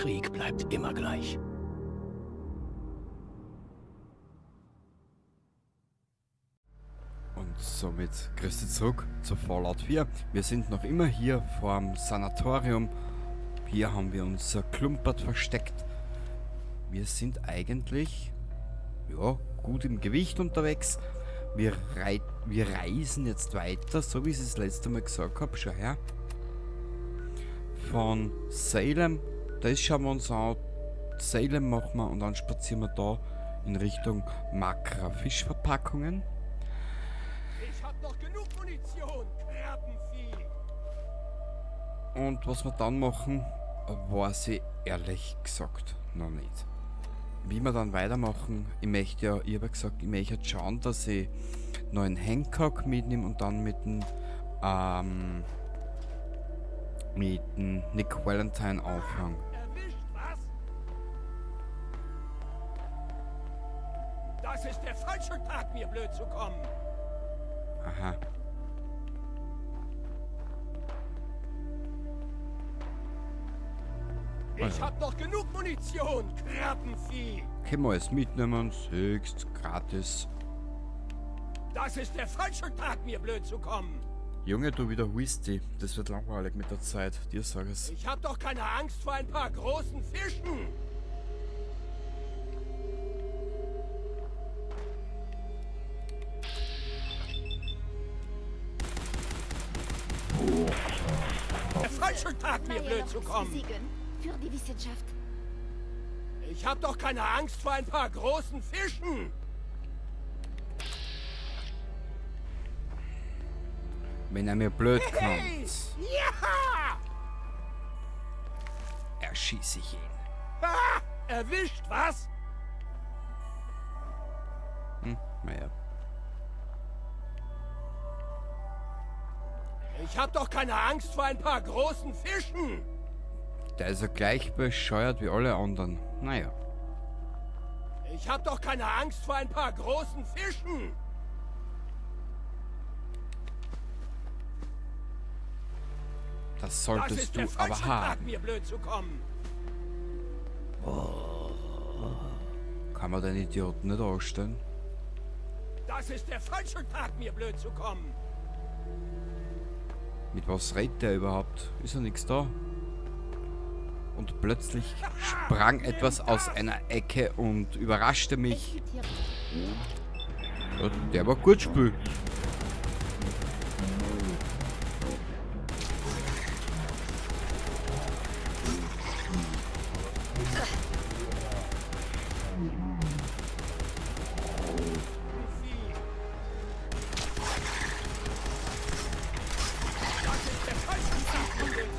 Krieg bleibt immer gleich. Und somit grüß dich zurück zu Fallout 4. Wir sind noch immer hier vorm Sanatorium. Hier haben wir unser Klumpert versteckt. Wir sind eigentlich, ja, gut im Gewicht unterwegs. Wir reisen jetzt weiter, so wie ich es das letzte Mal gesagt habe. Schau her. Von Salem, das schauen wir uns an. Salem machen wir und dann spazieren wir da in Richtung Makra Fischverpackungen. Ich hab noch genug Munition, Krabbenvieh. Und was wir dann machen, weiß ich ehrlich gesagt noch nicht. Wie wir dann weitermachen, ich möchte ja, ich hab ja gesagt, ich möchte jetzt schauen, dass ich noch einen Hancock mitnehme und dann mit dem Nick Valentine anfangen. Erwischt, was? Das ist der falsche Tag, mir blöd zu kommen. Aha. Ich hab noch genug Munition, Krabbenvieh. Können wir alles mitnehmen, höchst gratis. Das ist der falsche Tag, mir blöd zu kommen. Junge, du wiederholst dich. Das wird langweilig mit der Zeit, dir sag ich's. Ich hab doch keine Angst vor ein paar großen Fischen. Der falsche Tag, mir blöd zu kommen. Besiegen. Für die Wissenschaft. Ich hab doch keine Angst vor ein paar großen Fischen. Wenn er mir blöd Hey! kommt, Ja! erschieße ich ihn. Ha! Erwischt, was? Naja. Ich hab doch keine Angst vor ein paar großen Fischen. Der ist ja gleich bescheuert wie alle anderen. Naja. Ich hab doch keine Angst vor ein paar großen Fischen. Das solltest Das ist du der aber falsche Tag, haben. mir blöd zu kommen. Oh. Kann man den Idioten nicht ausstellen? Das ist der falsche Tag, mir blöd zu kommen. Mit was redet der überhaupt? Ist ja nichts da. Und plötzlich sprang etwas aus einer Ecke und überraschte mich. Ja, der war gut spiel.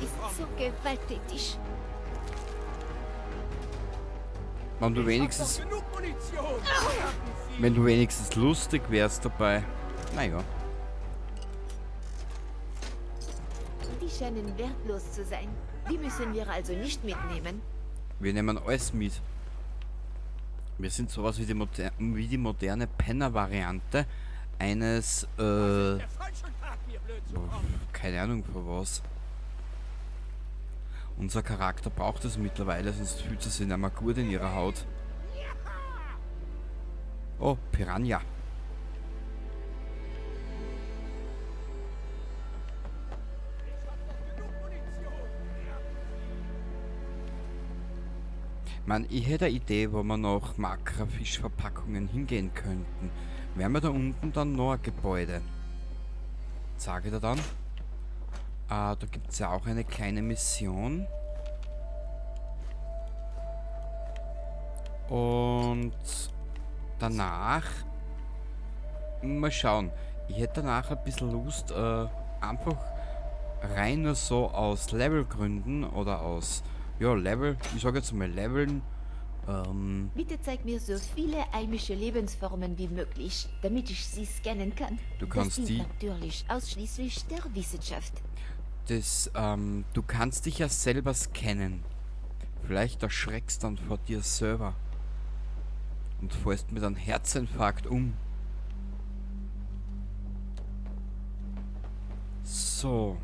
Ist so gewalttätig. Wenn du wenigstens, wenn du wenigstens lustig wärst dabei. Naja. Die scheinen wertlos zu sein. Die müssen wir also nicht mitnehmen. Wir nehmen alles mit. Wir sind sowas wie die moderne Penner-Variante eines, keine Ahnung von was. Unser Charakter braucht es mittlerweile, sonst fühlt sie sich nicht mehr gut in ihrer Haut. Oh, Piranha. Man, ich hätte eine Idee, wo wir noch Makra-Fischverpackungen hingehen könnten. Wären wir da unten dann noch ein Gebäude? Sage ich dir dann. Da gibt's ja auch eine kleine Mission. Und danach... Mal schauen. Ich hätte danach ein bisschen Lust, einfach rein nur so aus Levelgründen oder aus... Ja, Level, ich sag jetzt mal Leveln. Bitte zeig mir so viele heimische Lebensformen wie möglich, damit ich sie scannen kann. Du kannst Das dient die natürlich ausschließlich der Wissenschaft. Du kannst dich ja selber scannen. Vielleicht erschreckst dann vor dir selber. Und fällst mit einem Herzinfarkt um. So.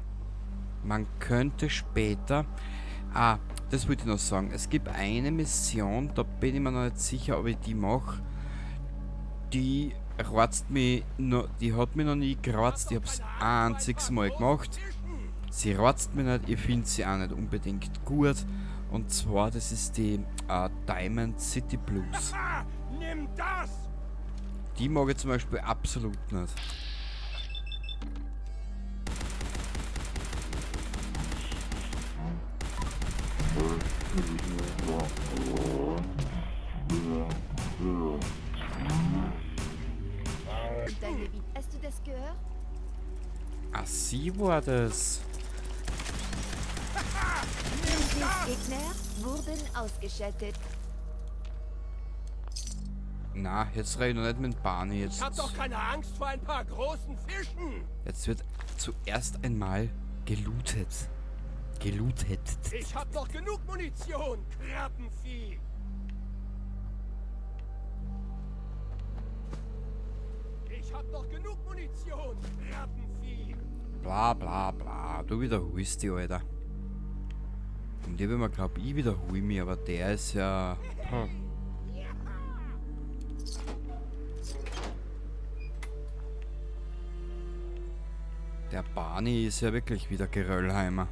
Man könnte später... Ah, das wollte ich noch sagen. Es gibt eine Mission, da bin ich mir noch nicht sicher, ob ich die mache. Die reizt mich noch, die hat mich noch nie gereizt. Ich hab's ein einziges Mal gemacht. Sie reizt mich nicht, ich finde sie auch nicht unbedingt gut. Und zwar, das ist die Diamond City Blues. Nimm das! Die mag ich zum Beispiel absolut nicht. Hast du das gehört? Ah, sie war das. Gegner wurden ausgeschaltet. Na, jetzt rede ich noch nicht mit Barney. Jetzt, Ich hab doch keine Angst vor ein paar großen Fischen. jetzt wird zuerst einmal gelootet. Gelootet. Ich hab noch genug Munition, Krabbenvieh. Ich hab noch genug Munition, Krabbenvieh. Bla bla bla. Du wiederholst die, Alter. Und ich will mir glaub, ich wiederhole mich, aber der ist ja... Der Barney ist ja wirklich wieder Geröllheimer.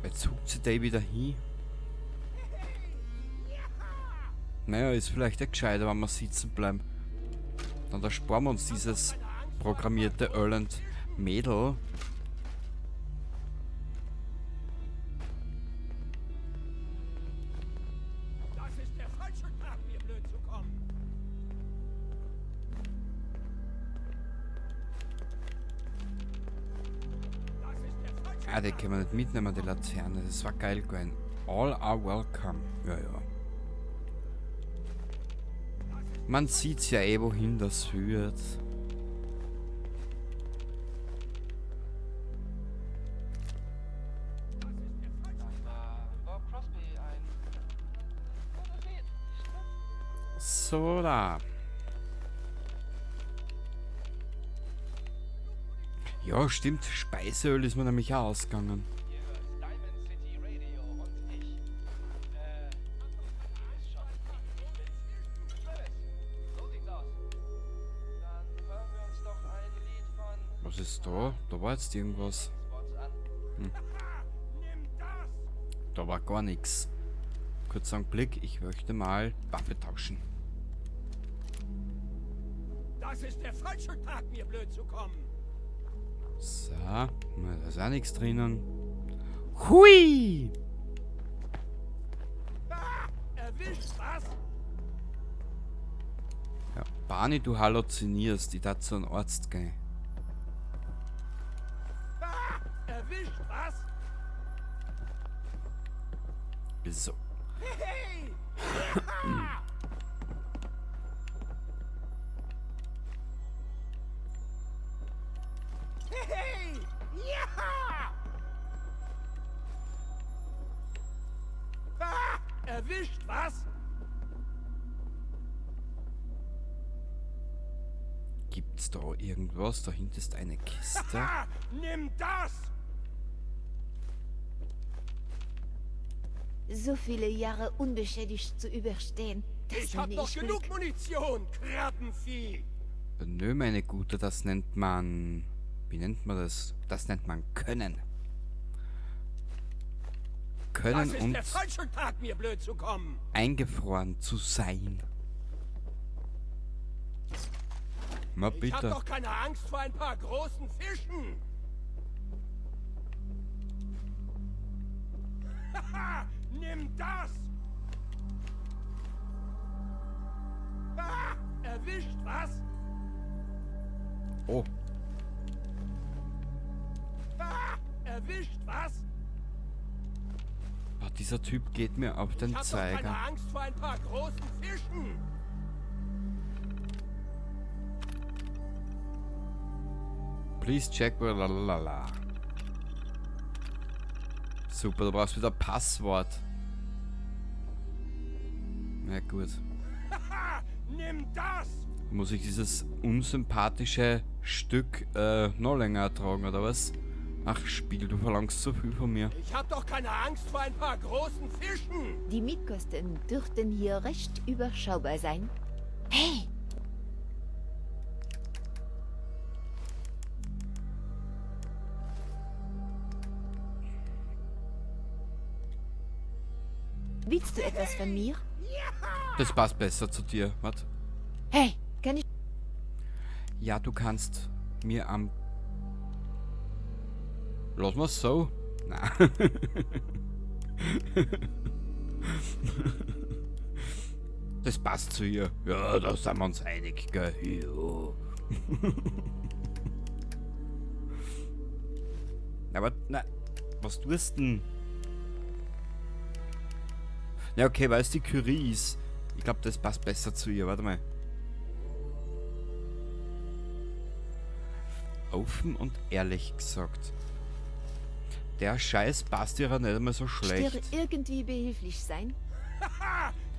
Jetzt huckt sie der wieder hin. Naja, ist vielleicht auch gescheiter, wenn wir sitzen bleiben. Dann ersparen wir uns dieses programmierte Erland Mädel. Das ist der falsche Tag, mir blöd zu kommen. Das ist der falsche Ah, die können wir nicht mitnehmen, die Laterne. Das war geil gewesen. All are welcome. Ja, ja. Man sieht's ja eh, wohin das führt. So da. Ja, stimmt. Speiseöl ist mir nämlich auch ausgegangen. Was ist da? Da war jetzt irgendwas. Da war gar nichts. Kurzer Augenblick, ich möchte mal Waffe tauschen. Das ist der falsche Tag, mir blöd zu kommen. So, na, da ist auch nichts drinnen. Hui! Ah, erwischt, was? Ja, Barney, du halluzinierst. Ich darf zu einem Arzt gehen. Ah, erwischt, was? So. Hey! Hey! Ja! Ah, erwischt, was? Gibt's da irgendwas? Da hinten ist eine Kiste. Ah, nimm das! So viele Jahre unbeschädigt zu überstehen. Das Ich hab nenne noch ich genug Glück. Munition, Krabbenvieh! Nö, meine Gute, das nennt man... Wie nennt man das? Das nennt man Können. Können Das ist und der falsche Tag, mir blöd zu kommen. eingefroren zu sein. Na Ich hab bitte. doch keine Angst vor ein paar großen Fischen. Haha, nimm das! Ah, erwischt, was? Oh, Ah, erwischt, was? oh, dieser Typ geht mir auf den Ich hab doch keine Zeiger. Angst vor ein paar großen Fischen. Please check. Lalalala. Super, du brauchst wieder Passwort. Na gut. Haha, nimm das! Muss ich dieses unsympathische Stück noch länger ertragen, oder was? Ach, Spiel, du verlangst so viel von mir. Ich hab doch keine Angst vor ein paar großen Fischen. Die Mietkosten dürften hier recht überschaubar sein. Hey! Willst du etwas von mir? Das passt besser zu dir. Warte. Hey, kann ich... Ja, du kannst mir am... Lass mal's so. Na. Das passt zu ihr. Ja, da sind wir uns einig, gell? Ja. Aber, na, was tust denn? Ja, okay, weil es die Curie ist. Ich glaub, das passt besser zu ihr. Warte mal. Offen und ehrlich gesagt. Der Scheiß passt ihr ja nicht einmal so schlecht. Ich dir irgendwie behilflich sein?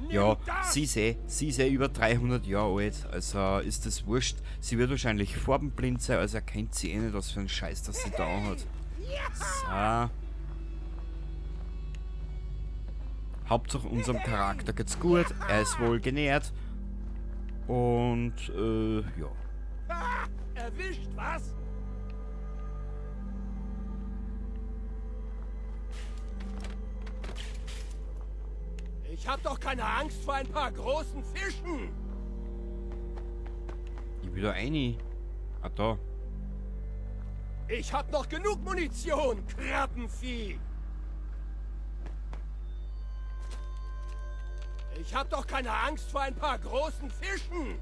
Ja, sie ist eh über 300 Jahre alt, also ist das wurscht. Sie wird wahrscheinlich farbenblind sein, also erkennt sie eh nicht, was für einen Scheiß das sie da hat. So. Hauptsache unserem Charakter geht's gut, er ist wohl genährt. Und, ja. Erwischt, was? Ich hab doch keine Angst vor ein paar großen Fischen. Ich will da rein. Ah, da. Ich hab noch genug Munition, Krabbenvieh. Ich hab doch keine Angst vor ein paar großen Fischen.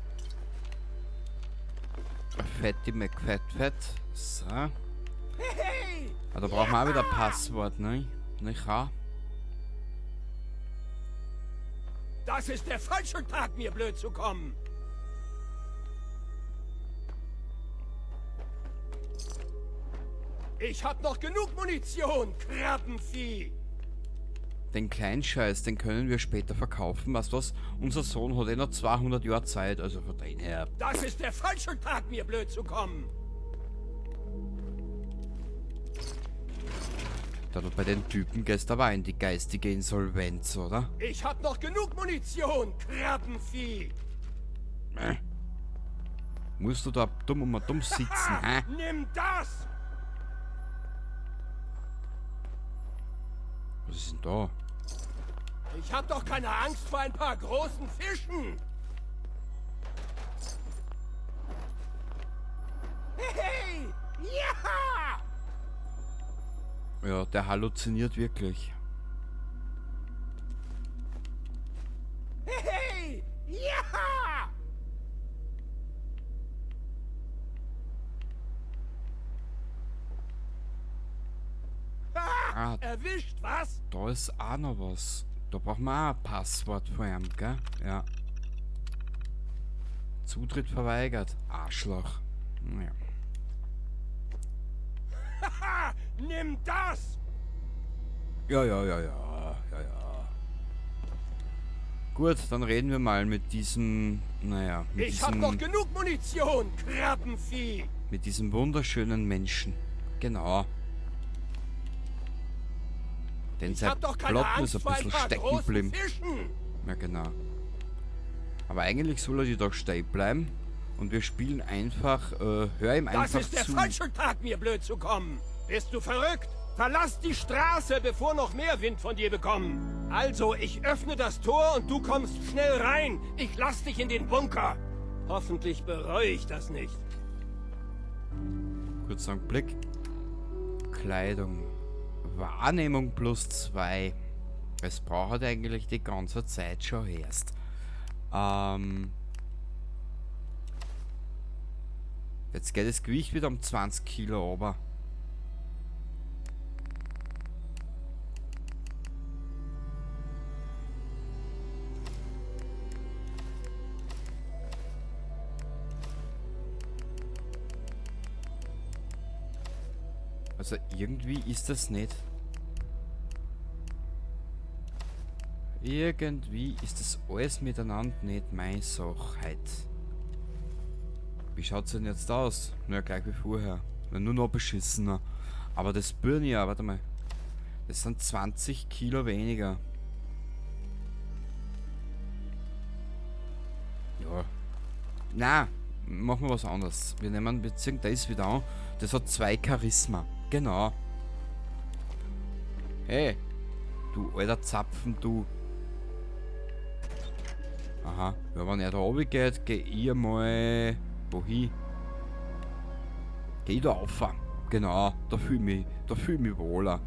Fetti McFett Fett. So. Hey, ah, da brauchen wir auch wieder ein Passwort, ne? Nicht wahr? Das ist der falsche Tag, mir blöd zu kommen. Ich hab noch genug Munition, Krabbenvieh. Den Kleinscheiß, den können wir später verkaufen. Weißt du was? Unser Sohn hat eh noch 200 Jahre Zeit, also von dem her. Das ist der falsche Tag, mir blöd zu kommen. Da bei den Typen gestern war in die geistige Insolvenz, oder? Ich hab noch genug Munition, Krabbenvieh. Musst du da dumm und mal dumm sitzen, hä? Nimm das! Was ist denn da? Ich hab doch keine Angst vor ein paar großen Fischen. Hey! Ja! Ja, der halluziniert wirklich. Hey! Ja! Ah, erwischt, was? Da ist auch noch was. Da brauchen wir auch ein Passwort von ihm, gell? Ja. Zutritt verweigert. Arschloch. Naja. Haha, nimm das! Ja, ja, ja, ja, ja, ja. Gut, dann reden wir mal mit diesem, naja, mit Ich hab diesem noch genug Munition, Krabbenvieh! Mit diesem wunderschönen Menschen. Genau. Denn Ich sein hab doch keine Plot Angst ist ein vor ein bisschen paar stecken großen geblieben. Fischen. Ja, genau. Aber eigentlich soll er die doch stehen bleiben. Und wir spielen einfach, hör ihm Das einfach ist der zu. falsche Tag, mir blöd zu kommen. Bist du verrückt? Verlass die Straße, bevor noch mehr Wind von dir bekommen. Also, ich öffne das Tor und du kommst schnell rein. Ich lass dich in den Bunker. Hoffentlich bereue ich das nicht. Kurzer Blick. Kleidung. Wahrnehmung plus 2. Es braucht eigentlich die ganze Zeit schon erst. Jetzt geht das Gewicht wieder um 20 Kilo runter. Also irgendwie ist das nicht. Irgendwie ist das alles miteinander nicht meine Sache heute. Wie schaut's denn jetzt aus? Na, gleich wie vorher. Na, nur noch beschissener. Aber das Burnia, warte mal. Das sind 20 Kilo weniger. Ja. Na, machen wir was anderes. Wir ziehen das wieder an. Das hat 2 Charisma. Genau. Hey, du alter Zapfen, du. Aha. Ja, wenn er da runter geht, geh ich mal. Wohin? Geh ich da rauf. Genau, da fühl ich mich wohler.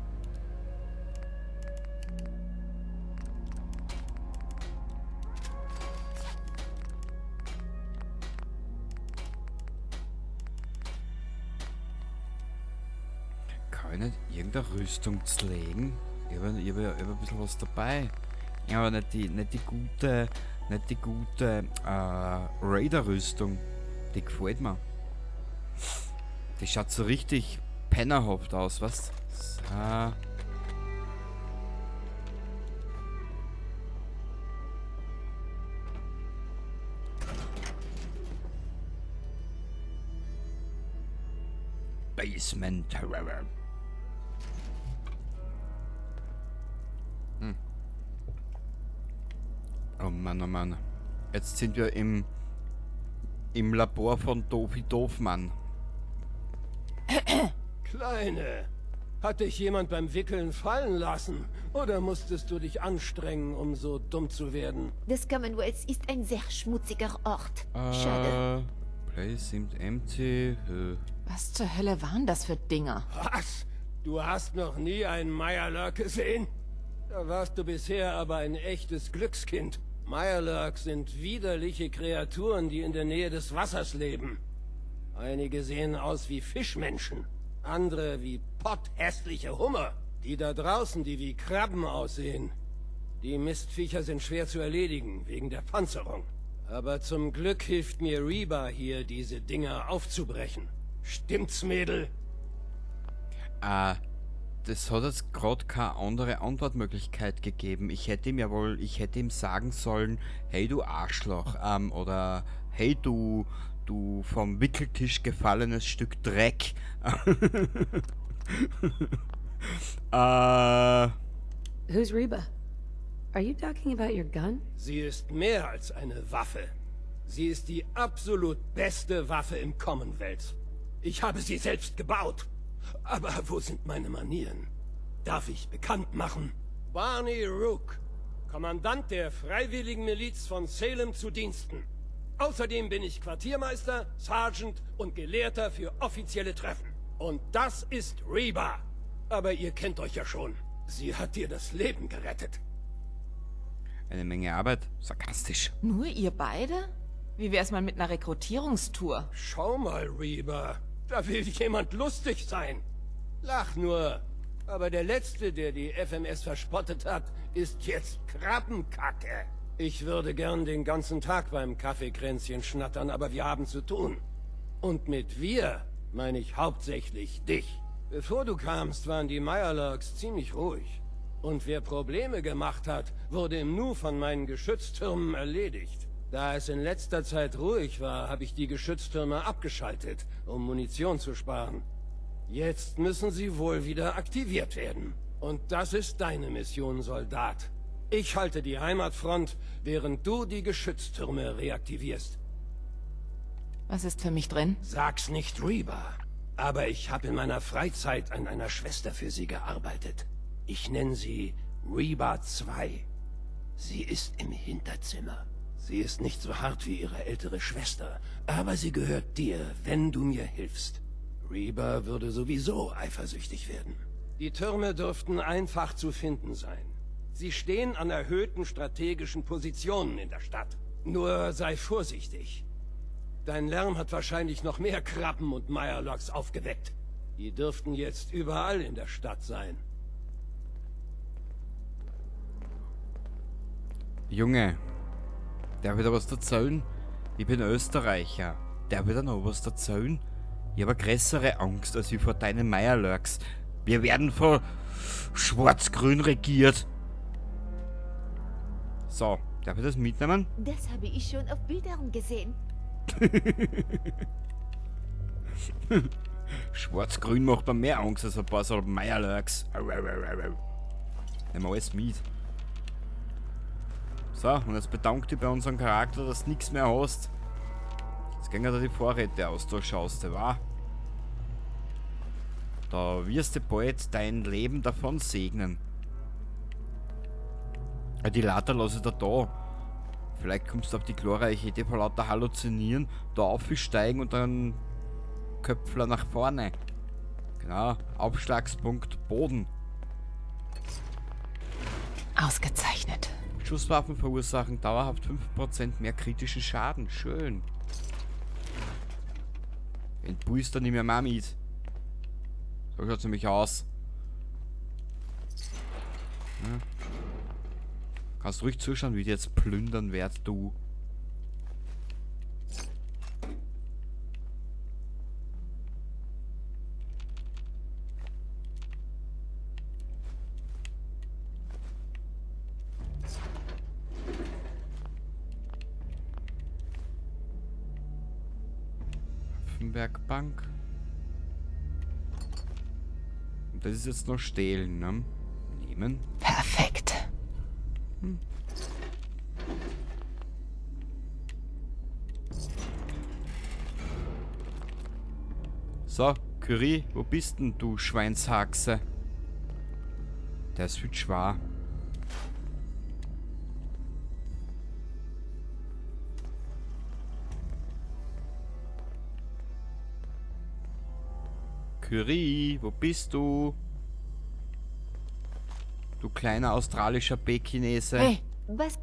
Kann ich nicht irgendeine Rüstung zu legen? Ich hab ein bisschen was dabei. Ja, aber nicht die gute Raider-Rüstung. Die gefällt mir. Die schaut so richtig pennerhaft aus, was? So. Basement Terror. Hm. Oh Mann, oh Mann. Jetzt sind wir im Labor von Dofi Doofmann. Kleine, hat dich jemand beim Wickeln fallen lassen? Oder musstest du dich anstrengen, um so dumm zu werden? Das Commonwealth ist ein sehr schmutziger Ort. Schade. Place seemed empty. Was zur Hölle waren das für Dinger? Was? Du hast noch nie einen Mirelurk gesehen? Da warst du bisher aber ein echtes Glückskind. Mirelurks sind widerliche Kreaturen, die in der Nähe des Wassers leben. Einige sehen aus wie Fischmenschen, andere wie potthässliche Hummer. Die da draußen, die wie Krabben aussehen. Die Mistviecher sind schwer zu erledigen, wegen der Panzerung. Aber zum Glück hilft mir Reba hier, diese Dinger aufzubrechen. Stimmt's, Mädel? Das hat jetzt gerade keine andere Antwortmöglichkeit gegeben. Ich hätte ihm ja wohl, ich hätte ihm sagen sollen, hey du Arschloch, oder hey du vom Wickeltisch gefallenes Stück Dreck. Who's Reba? Are you talking about your gun? Sie ist mehr als eine Waffe. Sie ist die absolut beste Waffe im Commonwealth. Ich habe sie selbst gebaut. Aber wo sind meine Manieren? Darf ich bekannt machen? Barney Rook, Kommandant der Freiwilligen Miliz von Salem zu Diensten. Außerdem bin ich Quartiermeister, Sergeant und Gelehrter für offizielle Treffen. Und das ist Reba. Aber ihr kennt euch ja schon. Sie hat dir das Leben gerettet. Eine Menge Arbeit. Sarkastisch. Nur ihr beide? Wie wär's mal mit einer Rekrutierungstour? Schau mal, Reba. Da will jemand lustig sein. Lach nur. Aber der Letzte, der die FMS verspottet hat, ist jetzt Krabbenkacke. Ich würde gern den ganzen Tag beim Kaffeekränzchen schnattern, aber wir haben zu tun. Und mit wir meine ich hauptsächlich dich. Bevor du kamst, waren die Mirelurks ziemlich ruhig. Und wer Probleme gemacht hat, wurde im Nu von meinen Geschütztürmen erledigt. Da es in letzter Zeit ruhig war, habe ich die Geschütztürme abgeschaltet, um Munition zu sparen. Jetzt müssen sie wohl wieder aktiviert werden. Und das ist deine Mission, Soldat. Ich halte die Heimatfront, während du die Geschütztürme reaktivierst. Was ist für mich drin? Sag's nicht Reba. Aber ich habe in meiner Freizeit an einer Schwester für sie gearbeitet. Ich nenne sie Reba 2. Sie ist im Hinterzimmer. Sie ist nicht so hart wie ihre ältere Schwester, aber sie gehört dir, wenn du mir hilfst. Reba würde sowieso eifersüchtig werden. Die Türme dürften einfach zu finden sein. Sie stehen an erhöhten strategischen Positionen in der Stadt. Nur sei vorsichtig. Dein Lärm hat wahrscheinlich noch mehr Krabben und Mirelurks aufgeweckt. Die dürften jetzt überall in der Stadt sein. Junge, der will da was erzählen? Ich bin Österreicher. Der will da noch was erzählen? Ich habe eine größere Angst als ich vor deinen Mirelurks. Wir werden von Schwarz-Grün regiert. So, darf ich das mitnehmen? Das habe ich schon auf Bildern gesehen. Schwarz-Grün macht mir mehr Angst als ein paar so Meierlurks. Nehmen wir alles mit. So, und jetzt bedank dich bei unserem Charakter, dass du nichts mehr hast. Jetzt gehen da die Vorräte aus, da schaust du, wa? Da wirst du bald dein Leben davon segnen. Die Later lasse ich da da. Vielleicht kommst du auf die glorreiche Idee vor lauter Halluzinieren, da aufsteigen und dann Köpfler nach vorne. Genau, Aufschlagspunkt Boden. Ausgezeichnet. Schusswaffen verursachen dauerhaft 5% mehr kritischen Schaden. Schön. Den Booster nehme ich mal mit. So schaut's nämlich aus. Ja. Kannst ruhig zuschauen, wie die jetzt plündern werd, du. Werkbank. Und das ist jetzt noch stehlen, ne? Nehmen. Perfekt. Hm. So, Curie, wo bist denn du, Schweinshaxe? Der ist viel schwer. Curie, wo bist du? Du kleiner australischer Pekinese. Hey, Was?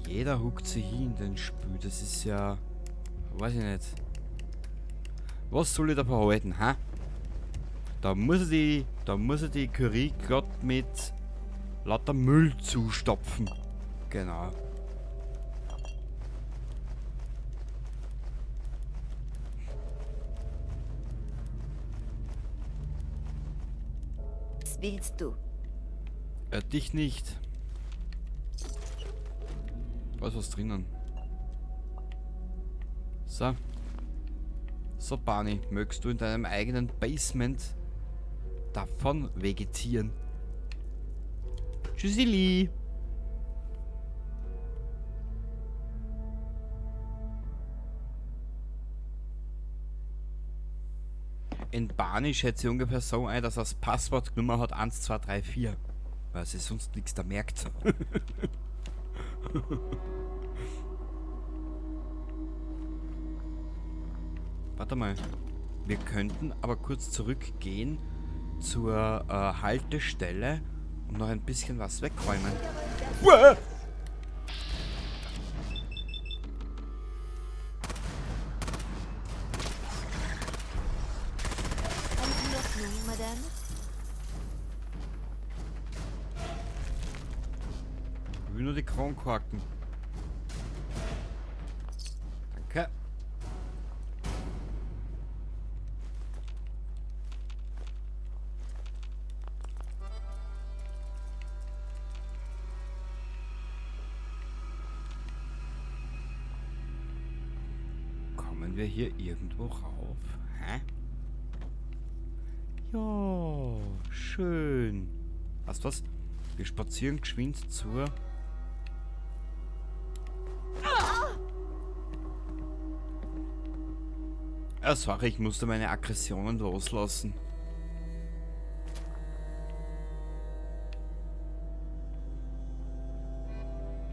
Jeder huckt sich hin in den Spül. Das ist ja... Weiß ich nicht. Was soll ich da verhalten, ha? Da muss ich die Curie glatt mit lauter Müll zustopfen. Genau. Was willst du? Dich nicht. Da ist was drinnen. So. So, Barney, mögst du in deinem eigenen Basement davon vegetieren? Tschüssili! In Barney schätze ich ungefähr so ein, dass er das Passwort genommen hat 1, 2, 3, 4. Weil sie sonst nichts da merkt. Warte mal. Wir könnten aber kurz zurückgehen zur Haltestelle und noch ein bisschen was wegräumen. Uah! Ich will nur die Kronkorken. Danke. Kommen wir hier irgendwo rauf? Hä? Ja, schön. Weißt du was? Wir spazieren geschwind zur... Ja, sorry, ich musste meine Aggressionen loslassen.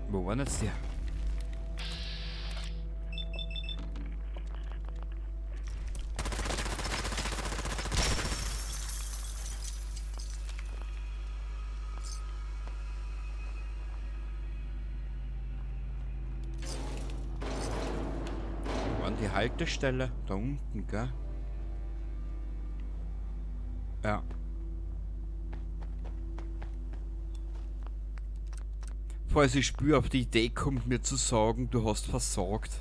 Wo waren jetzt die? Die Haltestelle da unten, gell? Ja. Falls ich spür auf die Idee kommt, mir zu sagen, du hast versagt.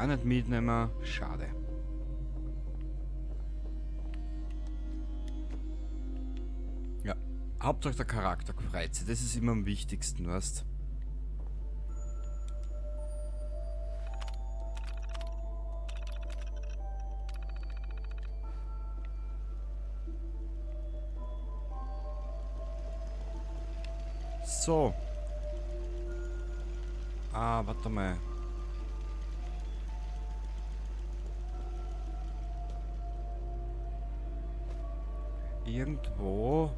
auch nicht mitnehmen. Schade. Ja, Hauptsache der Charakter freut sich. Das ist immer am wichtigsten, weißt? So. Ah, warte mal. Irgendwo.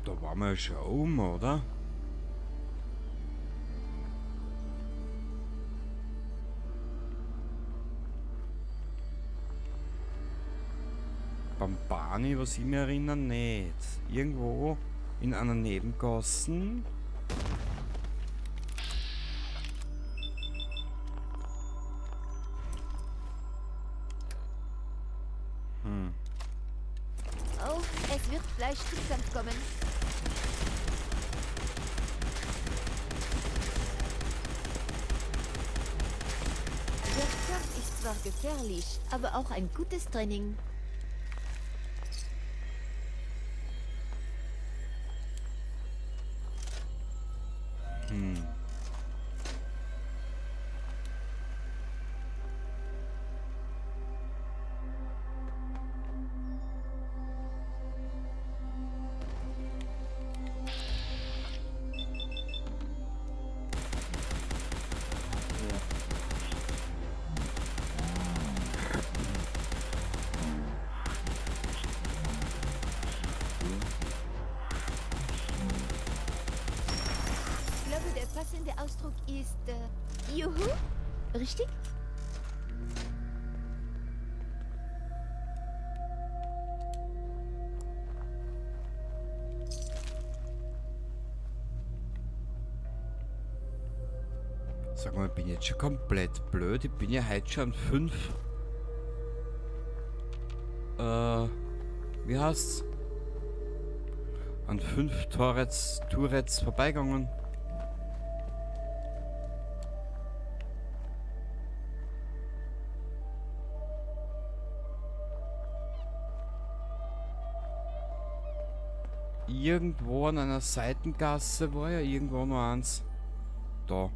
Da waren wir ja schon oben, oder? Beim Barney, was ich mir erinnere, nicht. Irgendwo in einer Nebengassen. Oh, es wird gleich zum Kampf kommen. Der Kampf ist zwar gefährlich, aber auch ein gutes Training. Der passende Ausdruck ist Juhu, richtig? Sag mal, bin ich jetzt schon komplett blöd? Ich bin ja heute schon 5. Wie heißt's? An 5 Tourettes vorbeigegangen. Irgendwo an einer Seitengasse war ja irgendwo noch eins. Da.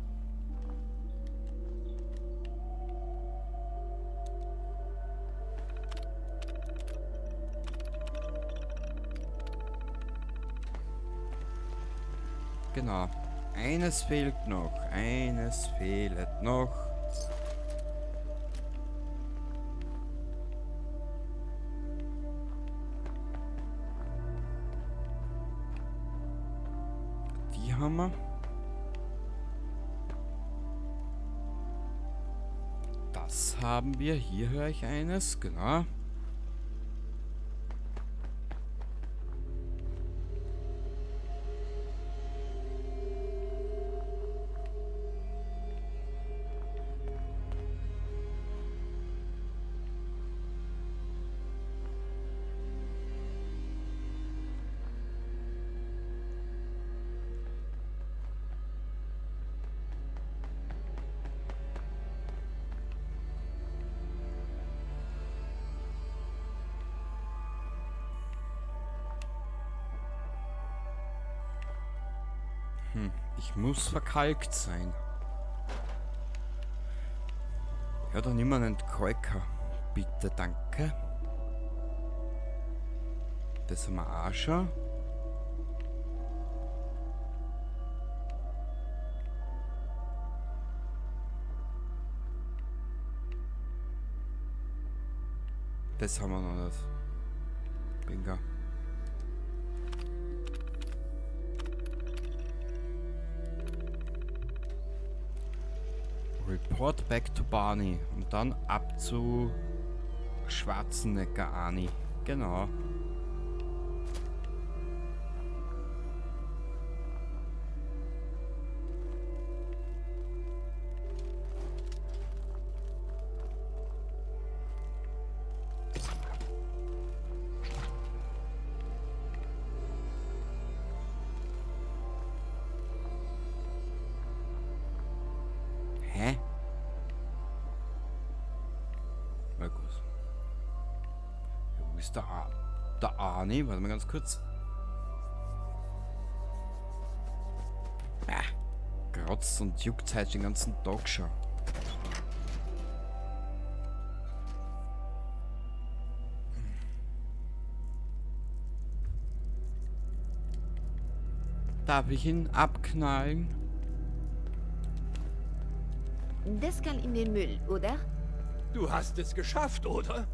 Genau. Eines fehlt noch. Eines fehlt noch. Die haben wir. Das haben wir. Hier höre ich eines. Genau. Ich muss verkalkt sein. Ja, dann nimm einen Entkalker. Bitte, danke. Das haben wir auch schon. Das haben wir noch nicht. Bingo. Report back to Barney. Und dann ab zu Schwarzenegger Arnie. Genau. Na gut. Ja, wo ist der A? Der Arnie? Warte mal ganz kurz. Ah, kratzt und juckt heute den ganzen Tag schon. Darf ich ihn abknallen? Das kann in den Müll, oder? Du hast es geschafft, oder?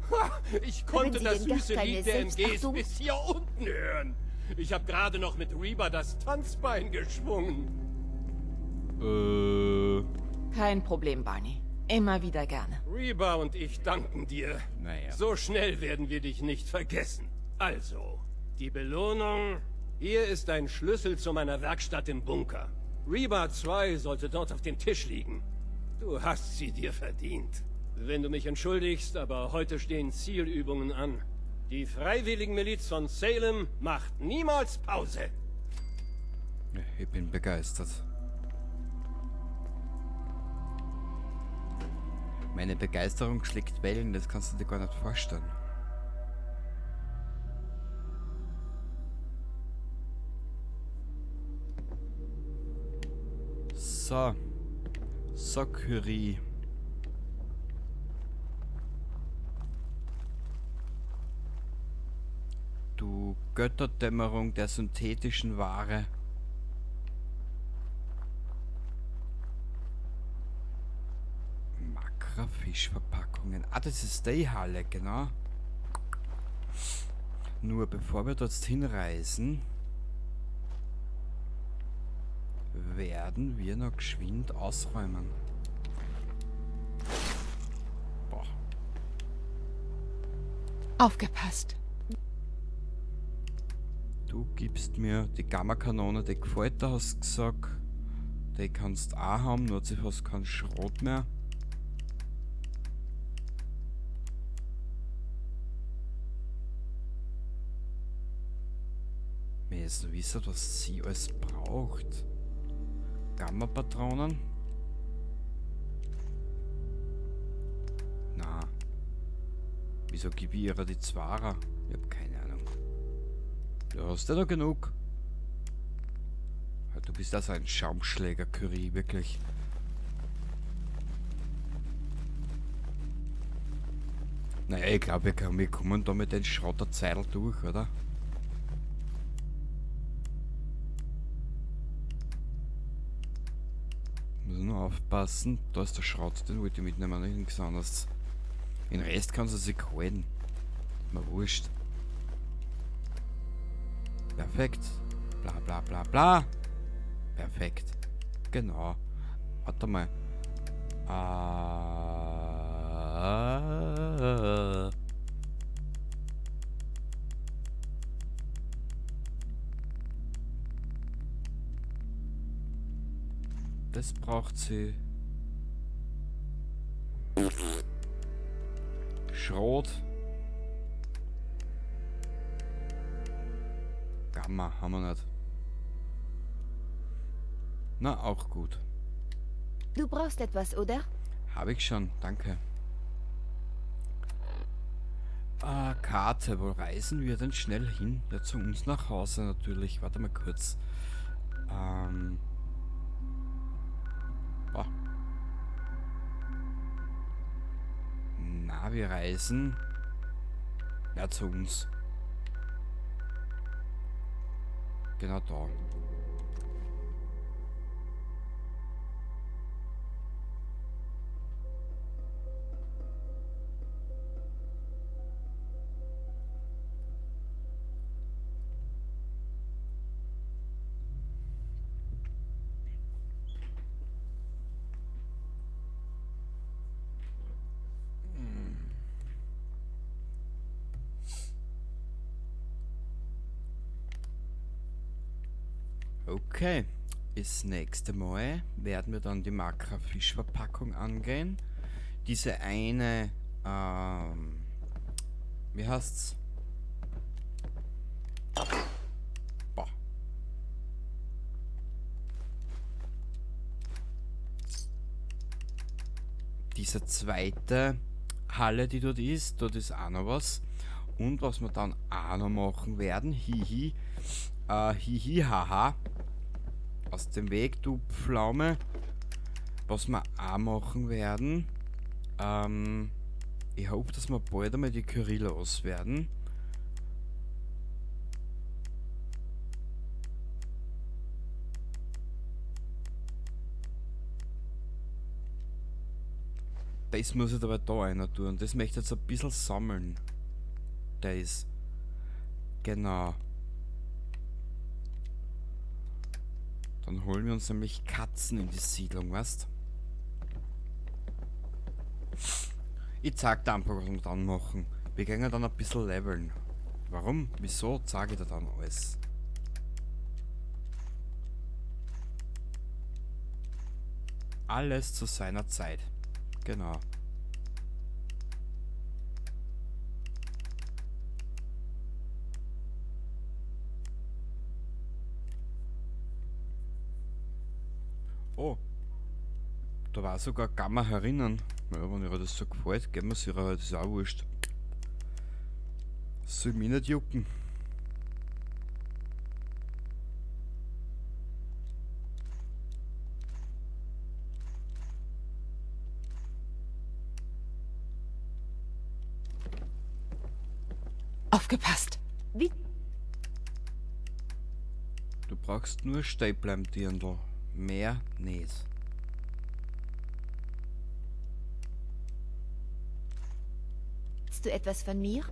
Ha, ich konnte Haben Sie das denn gar süße keine Lied der MGs Selbstachtung? bis hier unten hören. Ich habe gerade noch mit Reba das Tanzbein geschwungen. Kein Problem, Barney. Immer wieder gerne. Reba und ich danken dir. Naja. So schnell werden wir dich nicht vergessen. Also, die Belohnung. Hier ist ein Schlüssel zu meiner Werkstatt im Bunker. Reba 2 sollte dort auf dem Tisch liegen. Du hast sie dir verdient. Wenn du mich entschuldigst, aber heute stehen Zielübungen an. Die Freiwilligenmiliz von Salem macht niemals Pause. Ich bin begeistert. Meine Begeisterung schlägt Wellen, das kannst du dir gar nicht vorstellen. So. So, Curie. Du Götterdämmerung der synthetischen Ware. Makra-Fischverpackungen. Ah, das ist die Halle, genau. Nur bevor wir dort hinreisen, werden wir noch geschwind ausräumen. Boah. Aufgepasst. Du gibst mir die Gamma-Kanone, die gefällt dir, hast du gesagt. Die kannst du auch haben, nur sie hast keinen Schrott mehr. Mir jetzt noch wissen, was sie alles braucht. Gamma-Patronen? Na. Wieso gebe ich ihr die Zwarer? Ich hab keine Ahnung. Du hast ja noch genug. Ja, du bist also ein Schaumschläger, Curie, wirklich. Naja, ich glaub, wir kommen da mit den Schrotterzeitl durch, oder? Muss nur aufpassen. Da ist der Schrott, den wollte ich mitnehmen, nicht nichts anderes. Den Rest kannst du sich halten. Ist mir wurscht. Perfekt. Bla bla bla bla. Perfekt. Genau. Warte mal. Das braucht sie. Schrot. Gamma haben wir nicht. Na, auch gut. Du brauchst etwas, oder? Hab ich schon, danke. Ah, Karte, wo reisen wir denn schnell hin? Ja, zu uns nach Hause natürlich. Warte mal kurz. Boah. Na, wir reisen. Ja, zu uns. Genau da. Okay, das nächste Mal werden wir dann die Makra-Fischverpackung angehen. Diese eine, wie heißt's? Boah. Dieser zweite Halle, die dort ist. Dort ist auch noch was. Und was wir dann auch noch machen werden, hihi, hihi, haha, aus dem Weg, du Pflaume. Was wir auch machen werden, ich hoffe, dass wir bald einmal die Curie loswerden. Das muss ich aber da einer tun. Das möchte ich jetzt ein bisschen sammeln. Das. Genau. Dann holen wir uns nämlich Katzen in die Siedlung, weißt? Ich zeig dir einfach, was wir dann machen. Wir gehen dann ein bisschen leveln. Warum? Wieso zeige ich dir dann alles? Alles zu seiner Zeit. Genau. Oh. Da war sogar Gamma herinnen. Ja, wenn ihr das so gefällt, geben wir es ihr halt, das ist auch wurscht. Das soll mich nicht jucken. Aufgepasst! Wie? Du brauchst nur stehen bleiben, Dirndl. Mehr nicht. Willst du etwas von mir?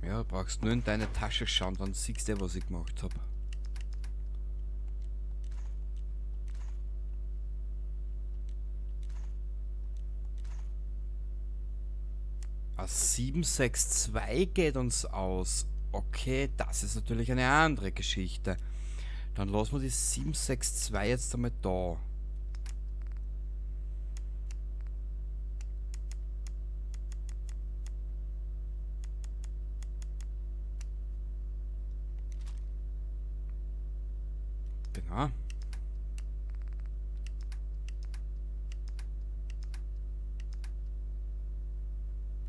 Ja, du brauchst nur in deine Tasche schauen, dann siehst du, was ich gemacht hab. A 762 geht uns aus. Okay, das ist natürlich eine andere Geschichte. Dann lassen wir die 762 jetzt einmal da. Genau.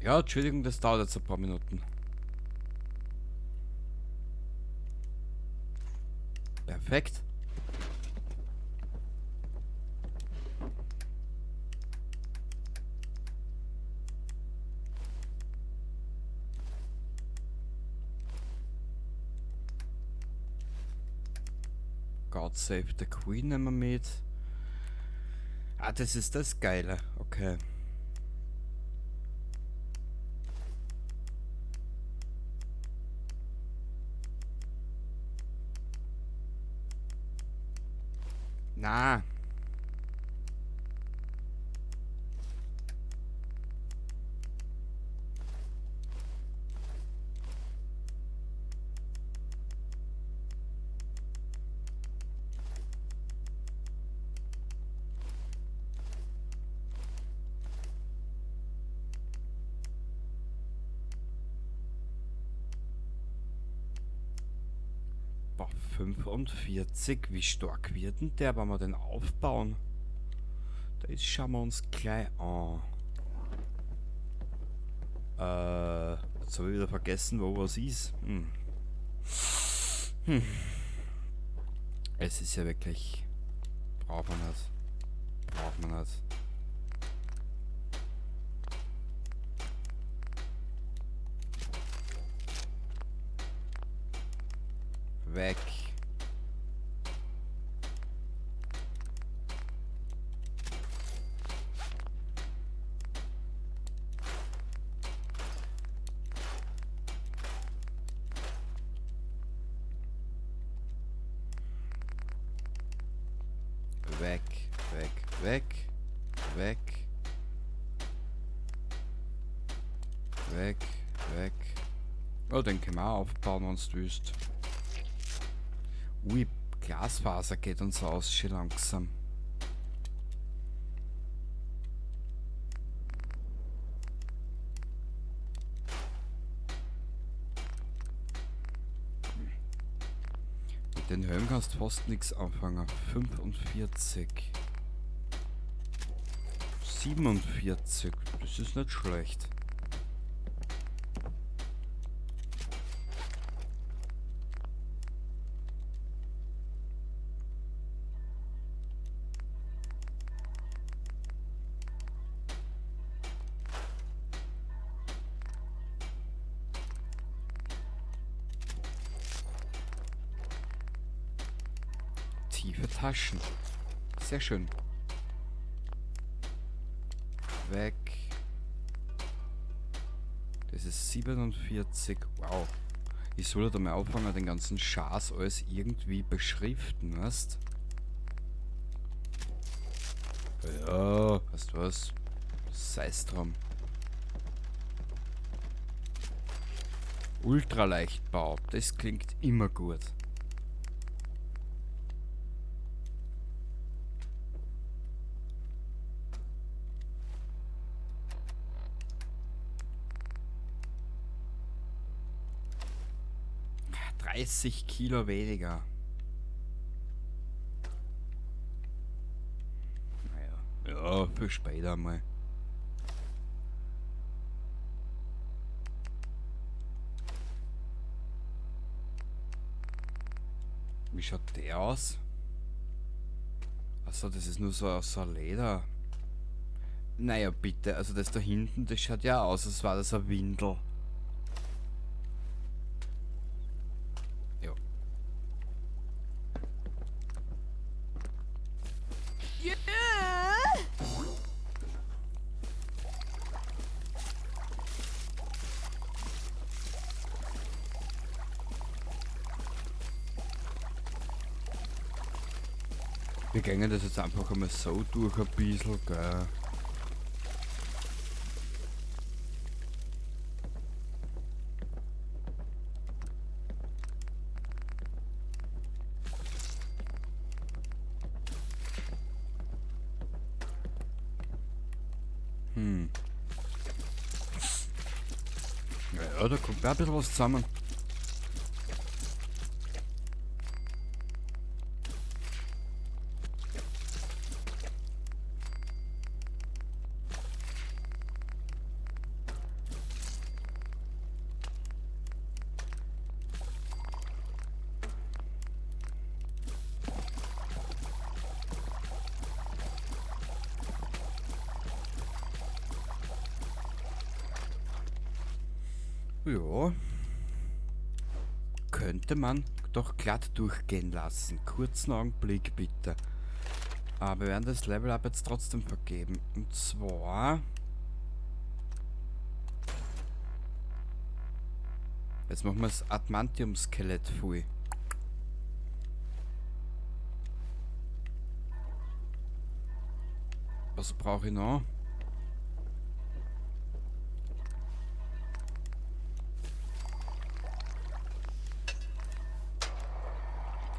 Ja, Entschuldigung, das dauert jetzt ein paar Minuten. Perfekt. God Save the Queen nehmen wir mit. Ah, das ist das Geile. Okay. Na. Boah, 45, wie stark wird denn der, wenn wir den aufbauen? Das schauen wir uns gleich an. Jetzt hab ich wieder vergessen, wo was ist. Es ist ja wirklich... Braucht man nicht. Braucht man nicht. Weg. Weg, weg, weg, weg, weg, weg. Oh, den können wir auch aufbauen, wenn du willst. Ui, Glasfaser geht uns aus, schon langsam. Mit den Helm kannst du fast nix anfangen. 45. 47. Das ist nicht schlecht. Tiefe Taschen. Sehr schön. Weg. Das ist 47. Wow. Ich soll da mal anfangen, den ganzen Schaß alles irgendwie beschriften, weißt? Ja, weißt du was? Sei's drum. Ultraleichtbau, das klingt immer gut. 30 Kilo weniger. Naja, ja, für später mal. Wie schaut der aus? Achso, das ist nur so ein Leder. Naja, bitte, also das da hinten, das schaut ja aus, als war das eine Windel. Ja. Wir gehen das jetzt einfach einmal so durch ein bisschen, gell? Ja, da kommt ein bisschen was zusammen. Ja, könnte man doch glatt durchgehen lassen. Kurzen Augenblick bitte. Aber wir werden das Level Up jetzt trotzdem vergeben. Und zwar... Jetzt machen wir das Adamantium-Skelett voll. Was brauche ich noch?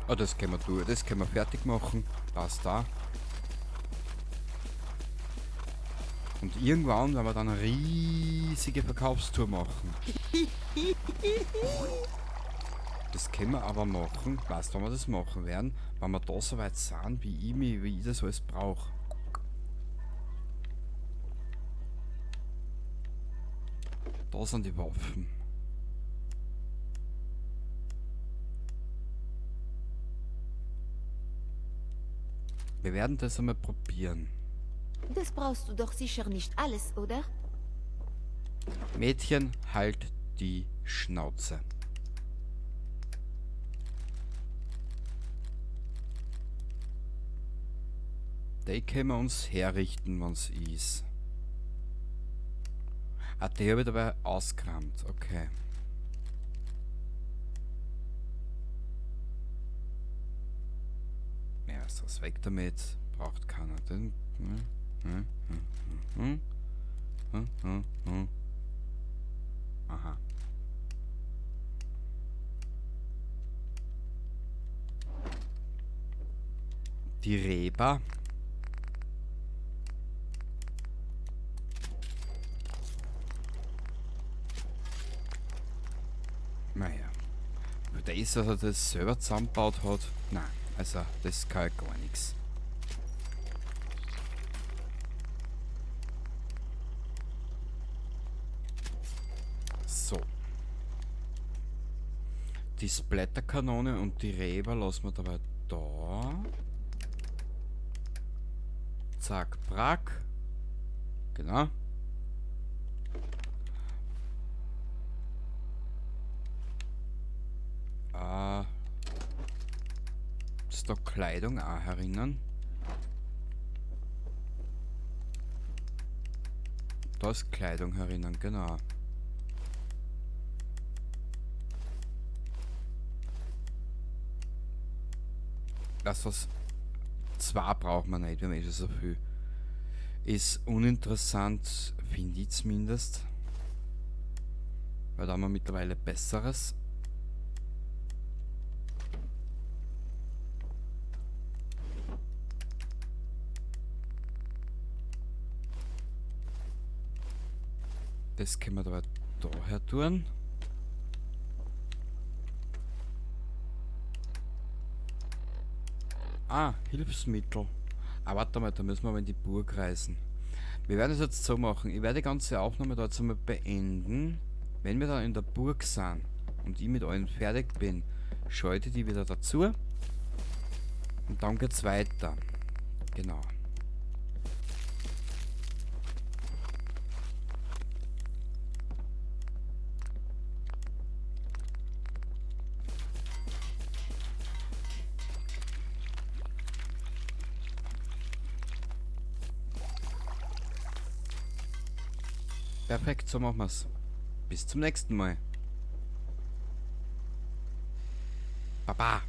Oh, das können wir durch, das können wir fertig machen. Passt da. Und irgendwann werden wir dann eine riesige Verkaufstour machen. Das können wir aber machen. Weißt du, wann wir das machen werden? Wenn wir da so weit sind, wie ich das alles brauche. Da sind die Waffen. Wir werden das einmal probieren. Das brauchst du doch sicher nicht alles, oder? Mädchen, halt die Schnauze. Die können wir uns herrichten, wenn's ist. Ah, die habe ich dabei ausgerammt. Okay. Ja, ist das weg damit. Braucht keiner. Aha. Die Reba. Naja. Das, dass er das selber zusammengebaut hat, nein, also das kann ja gar nichts. So. Die Splatterkanone und die Reber lassen wir dabei da. Zack, brack. Genau. Ist da Kleidung auch herinnen? Da ist Kleidung herinnen, genau. Das was zwei braucht man nicht, wir haben eh schon so viel. Ist uninteressant, finde ich zumindest. Weil da haben wir mittlerweile Besseres. Das können wir da daher tun. Ah, Hilfsmittel. Ah, warte mal, da müssen wir aber in die Burg reisen. Wir werden es jetzt so machen. Ich werde die ganze Aufnahme da jetzt einmal beenden. Wenn wir dann in der Burg sind und ich mit allen fertig bin, schalte ich die wieder dazu. Und dann geht's weiter. Genau. Perfekt, so machen wir's. Bis zum nächsten Mal. Baba.